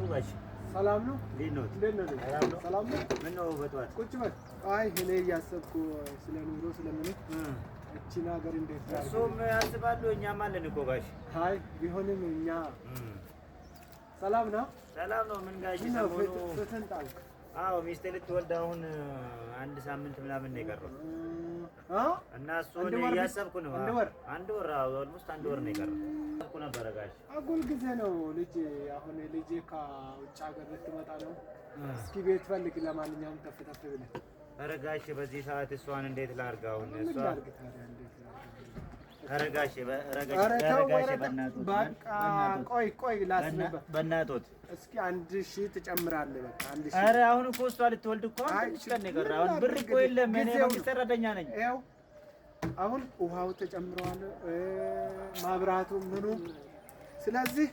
ጋሽ? ሰላም ነው? እንዴት ነዎት? እንዴት ነው? ሰላም ነው? ሰላም ነው? ምን ነው በጠዋት? ቁጭ በል። አይ እኔ እያሰብኩ ስለ ኑሮ ስለምን እቺን ሀገር እንዴት ላድርግ? እሱም ያስባሉ፣ እኛም አለን እኮ ጋሽ። አይ ቢሆንም እኛ ሰላም ነው። ሰላም ነው። ምን ጋሽ ምን ነው ሰሞኑ ፍትን ጣልክ? አዎ ሚስቴ ልትወልድ አሁን አንድ ሳምንት ምናምን ነው የቀረው አ እና እሱን አንድ ወር እያሰብኩ ነው። አንድ ወር? አንድ ወር፣ አዎ almost አንድ ወር ነው የቀረው። እያሰብኩ ነበረ ጋሽ። አጉል ጊዜ ነው። ልጅ አሁን ልጅ ከውጭ ሀገር ልትመጣ ነው። እስኪ ቤት ፈልግ። ለማንኛውም ተፍ ተፍ ብለህ ኧረ ጋሽ በዚህ ሰዓት እሷን እንዴት ላድርግ አሁን? ምን እሷ ላድርግ ታዲያ? እንዴት ላድርግ? ኧረ ጋሽ ኧረ ጋሽ ኧረ ኧረ ተው፣ ጋሽ ኧረ ተው። በእናትዎት በቃ ቆይ ቆይ ላስብበት። በእናትዎት እስኪ 1000 ትጨምራለህ። በቃ 1000። ኧረ አሁን እኮ እሷ ልትወልድ እኮ አሁን አይ ትንሽ ቀን ነው የቀረው። ምን አሁን ብር ላድርግ እኮ የለም። እኔ ጊዜው መንግስት ነው። ሰራተኛ ነኝ። ይኸው አሁን ውሃው ተጨምረዋል፣ ማብራቱ ምኑ። ስለዚህ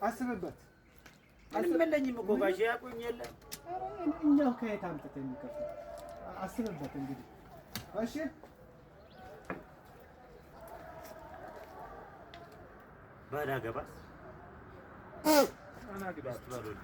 አስብበት። ምንም የለኝም እኮ ጋሽ፣ ያውቁኝ የለ። ኧረ እኛው ከየት አምጥተህ የሚከፍል? አስብበት እንግዲህ። እሺ ባላገባስ ሚስት ባልወልድ?